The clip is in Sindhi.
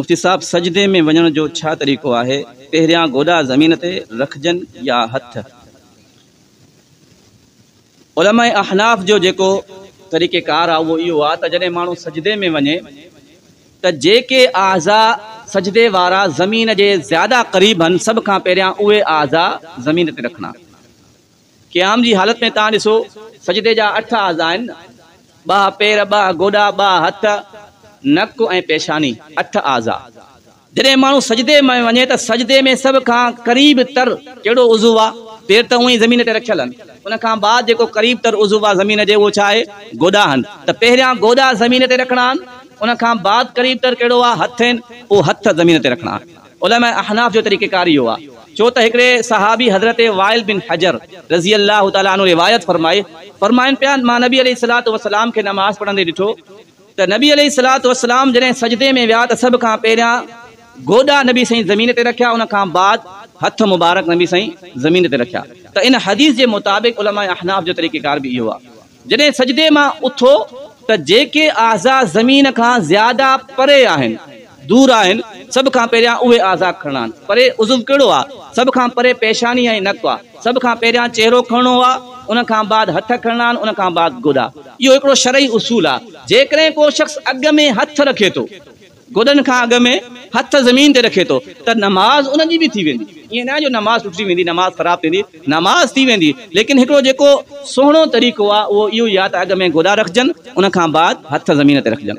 مفتي صاحب سجدي ۾ وڃڻ جو ڇا طريقو آهي پهريان گوڏا زمين تي رکجن يا هٿ؟ علماء احناف جو جيڪو طريقه ڪار آهي اهو اهو آهي ته جڏهن ماڻهو سجدي ۾ وڃي ته جيڪي اعضاء سجدي وارا زمين جي زياده قريب هن سڀ کان پهريان اهي اعضاء زمين تي رکڻا. قيام جي حالت ۾ توهان ڏسو سجدي جا اٺ اعضاء آهن، ٻه پير، ٻه گوڏا، ٻه هٿ، نڪ ۽ پيشاني، اٺ اعضاء. جڏهن ماڻهو سجدي ۾ وڃي ته سجدي ۾ سڀ کان قريب تر ڪهڙو عضو آ؟ پير ته اونئن ئي زمين تي رکيل آهن. ان کان بعد جيڪو قريب تر عضو آ زمين جي اهو ڇا آهي؟ گوڏا آهن. ته پهريان گوڏا زمين تي رکڻا آهن، ان کان بعد قريب تر ڪهڙو آ؟ هٿ آهن، پوء هٿ زمين تي رکڻا آهن. علماء احناف جو طريقه ڪار اهو آهي، ڇو ته هڪڙي صحابي حضرت وائل بن حجر رضي الله تعالٰي عنه روايت فرمائي، فرمائن پيا، مان نبي عليه الصلوة والسلام کي نماز پڙهندي ڏٺو ته نبي عليه الصلوة والسلام جڏهن سجدي ۾ ويا ته سڀ کان پهريان گوڏا نبي سائين زمين تي رکيا ان کان بعد هٿ مبارڪ نبي سائين زمين تي رکيا ته ان حديث جي مطابق علماء احناف جو طريقه ڪار به اهو آهي. جڏهن سجدي مان اٿو ته جيڪي اعضاء زمين کان زياده پري آهن، دور آهن، سڀ کان پهريان اهي اعضاء کڻڻا آهن. پري عضو ڪهڙو آهي؟ سڀ کان پري پيشاني ۽ نڪ آهي. سڀ کان پهريان چهرو کڻڻو آهي، ان کان بعد هٿ کڻڻا آهن، ان کان بعد گوڏا. اهو هڪڙو شرعي اصول آهي. جيڪڏهن ڪو شخص اڳ ۾ هٿ رکي ٿو. گوڏن کان اڳ ۾ هٿ زمين تي رکي ٿو ته نماز ان جي به ٿي ويندي. ائين ناهي جو نماز ٽٽي ويندي، نماز خراب ٿيندي، نماز ٿي ويندي، ليڪن هڪڙو جيڪو سهڻو طريقو آهي اهو اهو ئي آهي ته اڳ ۾ گوڏا رکجن ان کان بعد هٿ زمين تي رکجن.